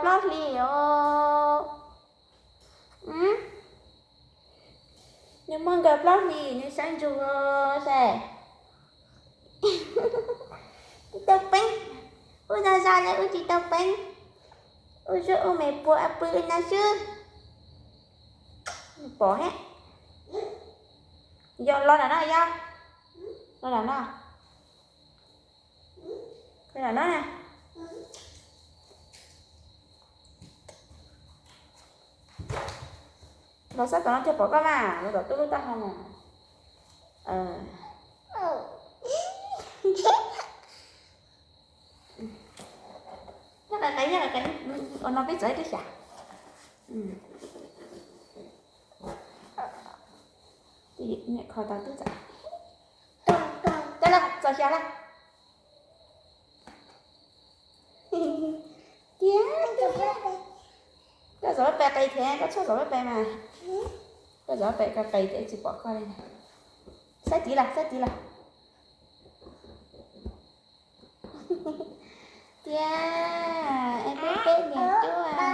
Plaub hlis os. Nws muaj nkaus plaub hlis, nws sab ntsug os. Tsis tau peeb, wb zaj zaj li wb tsis tau peeb, wb zuaj wb me puag pw no xwb. Pom he. Yog los lam no, yog los lam no, los lam no na. Los sab tom no thiaj pom koj mas, los tom tub lub taub hau mas. Nyob qis qis, nyob qis qis, ua no peb txav ib lub xyas. Niam kho tau tub txav. Cov lawm, txav xyas lawm. Tiag, koj zaum pem qis thiab, koj txhob zaum pem mas. Koj zaum pem qis qis ces tsis pom koj li. Saib tid lawm, saib tid lawm. Tiag, es peb peb niam tub a.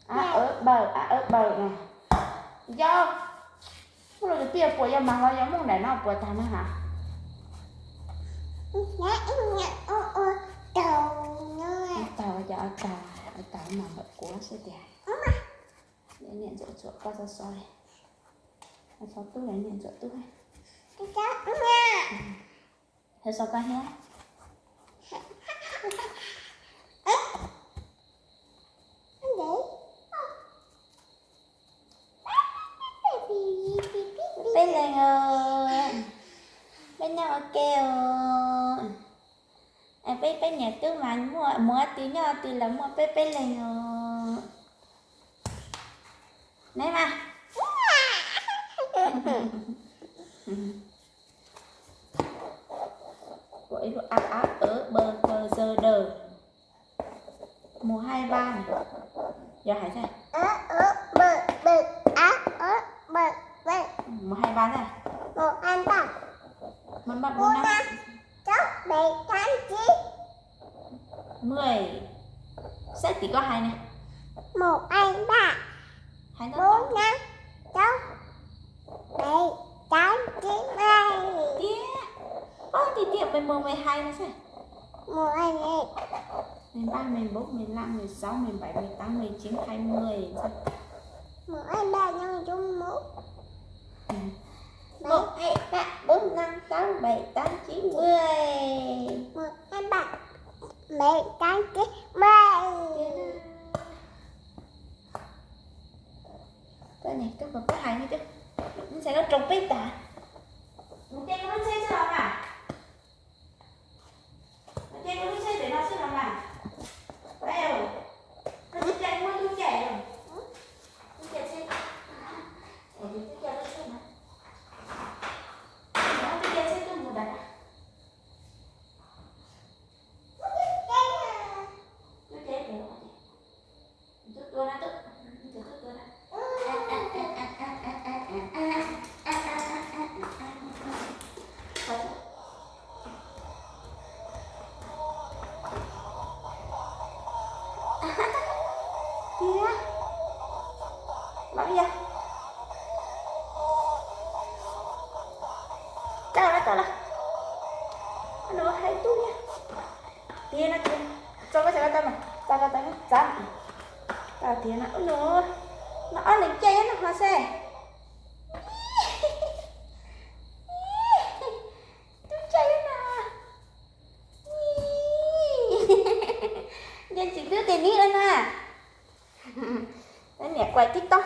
A, eb, baw, a, eb, baw na. Yog, muaj lus twg pib puas yog mas los yog muaj daim no puas tag no has? Tau, tau, tau mas lawm kuv xwb tiag. Niam ntxuam txuam koj xov xov li. Xov tub li niam ntxuam tub. Xov xov koj thiab. Peb leeg os, peb nyob ua ke os. Peb, peb niam tub mas muaj, mus twg nyob twg los muaj peb peb leeg os. Neb mas. Ua ib lub a, a, eb, baw, kaw, zaw, daw. Mus hai ba. Yog hais thiab. Mus hai ba thiab. Mus hai ba. Mus ba, mus na. Mười. Saib tim koj hais na. Mus hai ba. Hais ntau ntau. Tiag, paub tiag tiag, mười một, mười hai no xwb. Mười ba, mười bốn, mười lăm, mười sáu, mười bảy, mười tám, mười chín, hai mươi. Một, hai, ba, bốn, năm, sáu, bảy, tám, chín, mười. Một, hai, ba, bảy, tám, chín, mười. Koj niam koj puas paub hais ne twb, ntxhais koj roos peb tas. Mus caij koj lub tsheb xwb los mas. Mus caij koj lub tsheb pem no xwb los mas. Koj tsis caij, muaj tub caij, tub caij tsheb, tub caij lub tsheb no, tub caij tsheb tuaj mus nram. Tub caij, tub tua na, tub, tub tua na. Tiag, los yog, tau lawm, tau lawm. Nws hais tub tiag. Tiag no tiag, tso koj txhais ko taw mas, tso ko taw txav. Tau tiag no, ub no, no ob leeg caij no ho xwb. Tub caij no. Nce ntsis twb tias nib ua na. Niam kuaim TikTok.